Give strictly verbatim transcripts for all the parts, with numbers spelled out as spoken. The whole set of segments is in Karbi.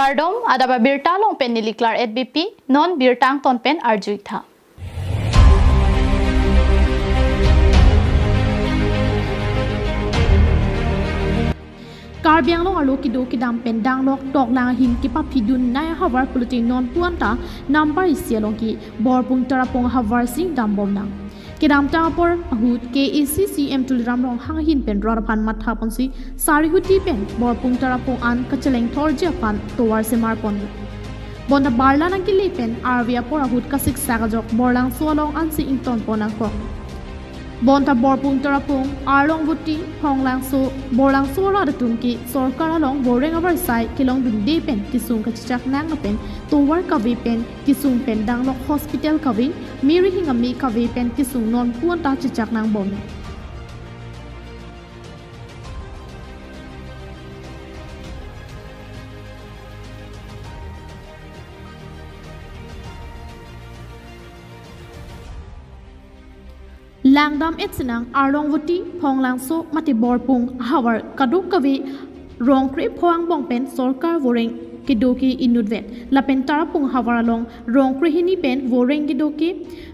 Kardom, adap abirta along pen neli Claret Beypi, non birta angton pen arju-ik tha. Karbi Anglong arlo kedo kedam pen danglok toklang ahin kepaphidun nai ahavar pulote nonpu anta number isi along ke Borpung Tarapung ahavar si dambom nang. Kedamtang apor ahut K A A C C M Tuliram Ronghang ahin pen rat aphan matha ponsi Sarihuti pen Borpung Tarapung an kacheleng thorji aphan tovar semar ponlo. Bonta barla nangkele pen arve apor ahut kasiksak ajok Borlangso along ansi ington pon nangkok. Bonta Borpung Tarapung, Arlongvoti, Phonglangso, Borlangso arat atum ke sorkar along voreng avarsai kelongdunde pen kesung kachechak nang lapen tovar kave pen kesung pen danglok hospital kave, miri hingami kave pen kesung nonpu anta chechak nangbom. Langdam-et sinang Arlongvoti, Phonglangso mate Borpung ahavar kadokave rong kre-pho angbong pen sorkar voreng kedo ke inutvet. Lapen Tarapung ahavar along rong kre-hini pen voreng kedo ke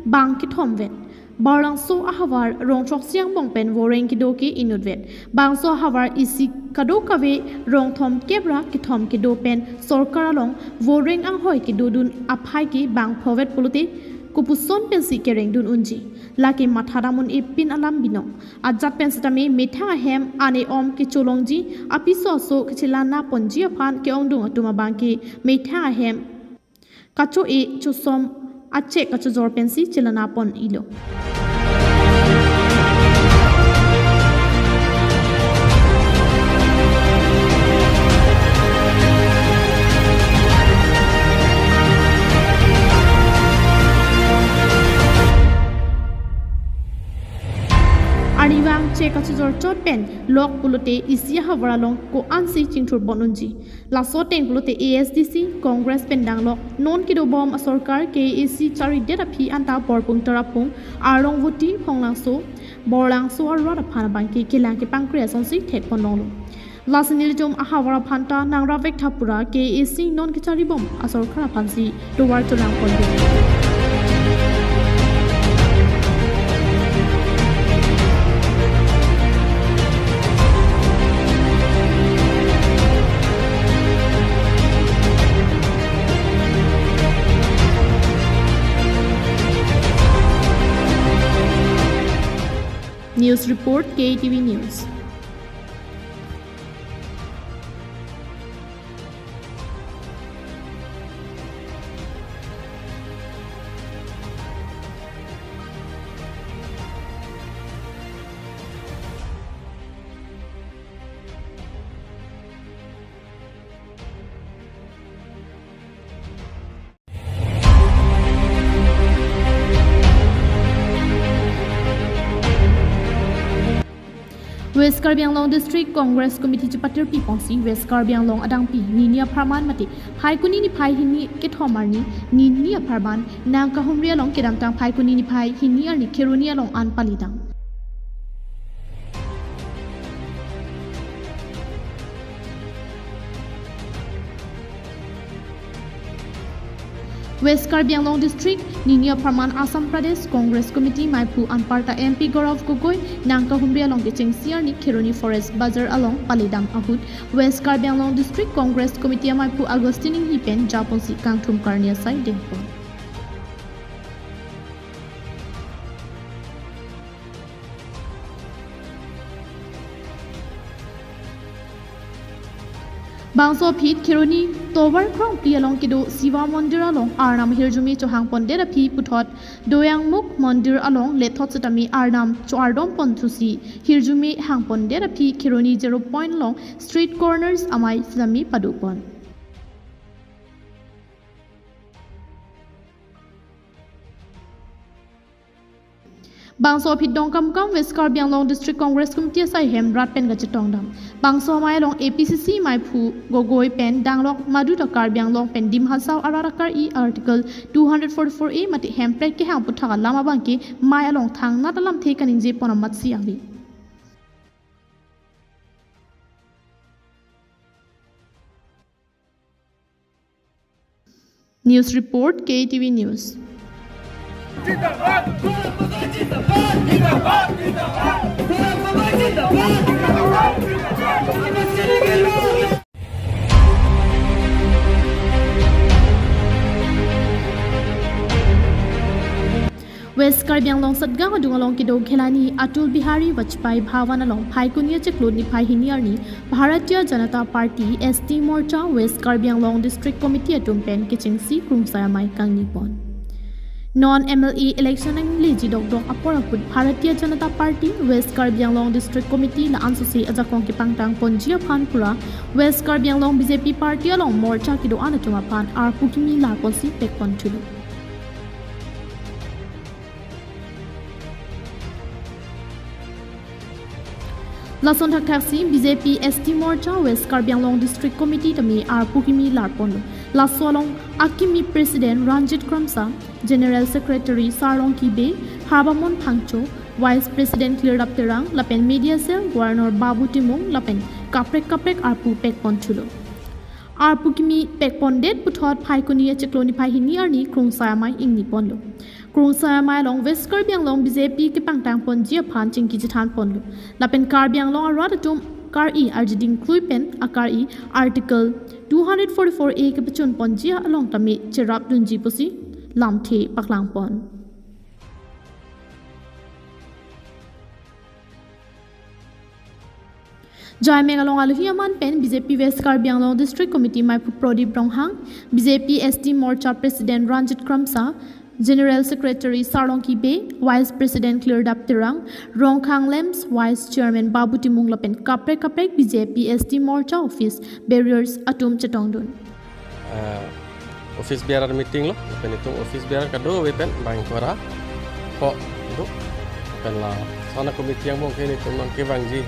bang kethomvet. Borlangso ahavar rong throksi angbong pen voreng kedo ke inutvet. Bangso ahavar isi kadokave rong thomkep ra kethom kedo pen sorkar along voreng anghoi kedodun aphai ke bang phovet pulote kopuson pensi kerengdun unji. Lake matha dam un-e pin alam binong. Ajat pen setame methang ahem ane om kecholongji, apiso aso kachelana ponji aphan ke-ongdung atum abang ke methang ahem kacho-e chosom achek kachojor pensi chelana pon-ilo. Arnivang chek kachojor chot pen lok pulote isi ahavar along ko-ansi chingthur pon unji. Laso ateng pulote A S D C, Congress pen danglok non kedobom asorkar K A A C charidet aphi anta Borpung Tarapung, Arlongvoti, Phonglangso, Borlangso arat aphan abang ke kelang kepangkre asonsi thek pon longlo. Lasi nelitum ahavar aphan ta nang ravek tha pura K A A C non kecharibom asorkar aphansi tovar chelang pon dun. News report, K T V News. West Karbi Anglong District Congress Committee chepatir piponsi West Karbi Anglong adangpi nini apharman mate Phaikuni niphai hini kethom arni nini apharman Nangkahumri along kedamtang Phaikuni niphai hini arni Kheroni along an palidam. West Karbi Anglong District nini apharman Assam Pradesh Congress Committee maiphu anparta M P Gaurav Gogoi Nangkahumri along kechengsi arni Kheroni Forest Bazar along palidam ahut West Karbi Anglong District Congress Committee amaiphu Augustine Inghi pen japonsi kangthum karni asai dengpon. Bangso aphi Kheroni tovar krongpi along kedo Shiva Mondir along Arnam ahirjume chohang pondet aphi puthot Doyangmukh Mondir along lethot setame Arnam cho-ardom pon thusi hirjume hang pondet aphi Kheroni zero point along street corners amei setame pado pon. Bangso aphi Dongkamukam West Karbi Anglong District Congress Committee asai hem rat pen kachetongdam. Bangso amei along A P C C maiphu Gogoi pen danglok maduta Karbi Anglong pen Dima Hasao arat akar-i Article two hundred forty-four A mate hemprek kehang aputhak alam abangke mei along thangnat alamthe kaningje pon amatsi ave. News report, K T V News. West Karbi Anglong Satgaon adung along kedo Khelani Atal Bihari Vajpayee Bhavan along Phaikuni achiklo niphai hini arni Bharatiya Janata Party, S T Morcha, West Karbi Anglong District Committee atum pen kechengsi krungsai amei kangni pon. Non M L A election nangleji dokdok apor ahut Bharatiya Janata Party, West Karbi Anglong District Committee la-an sose ajakong kepangtang ponji aphan pura West Karbi Anglong B J P party along morcha kedo-an atum aphan arpu kimi lar ponsi pek pon thulo. Lason thakthaksi B J P S T Morcha West Karbi Anglong District Committee tame arpu kimi lar ponlo. Laso along akimi President Ranjit Kramsa, General Secretary Sarlongki Bey, Harbamon Phangcho, Vice President Klirdap Terang, lapen Media Cell Governor Babu Timung, lapen kaprek kaprek arpu pek pon thulo. Arpu kimi pek pondet puthot Phaikuni achiklo niphai hini arni krungsai amei ingni ponlo. Krungsai amei along West Karbi Anglong B J P kepangtang ponji aphan chingki chethan ponlo. Lapen Karbi Anglong arat atum kar-i arjiding klui pen akar-i Article two hundred forty-four A kepachun ponji along tame cherap dunji pusi lamthe paklang pon. Jaimeng along alohi aman pen B J P West Karbi Anglong District Committee meiphu Prodip Ronghang, B J P S T Morcha President Ranjit Kramsa, General Secretary Sarlongki Bey, Vice President Klirdap Terang, Rongkhang Lamps Vice Chairman Babu Timung lapen kaprek kaprek B J P S T Morcha office bearers atum chetongdun. Ah, office bearer meeting lo, pen itum office bearer kadokave pen bang kora ho do. Pen lason a-committee angbong ke nelitum nangkevangji,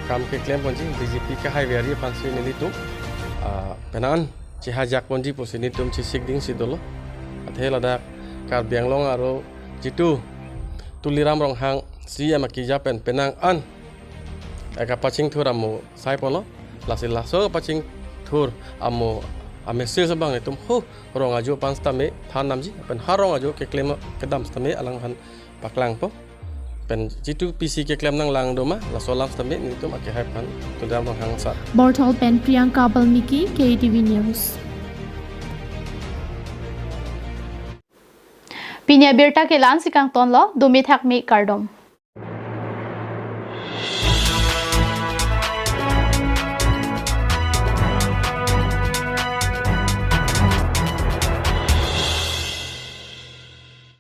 kam keklem ponji, B J P kehai veri aphansi nelitum, ah, penang an chehajak ponji pusi nelitum chesik dingsi dolo. Athe ladak Karbi Anglong aro jitu Tuliram Ronghang C E M akija pen penang an ekapachingthur amo sai ponlo. Lasi laso pachingthur amo a-message abang itum ho rong ajo aphan sitame than namji, pen ha rong ajo keklem kedam sitame alangphan paklangpo. Pen jitu P C keklem nanglang doma, laso alam sitame nelitum akehai aphan Tuliram Ronghang sar. Borthol pen Priyanka Balmiki, K T V News. Pini abirta ke la-ansi kangtonlo, dome thakme kardom.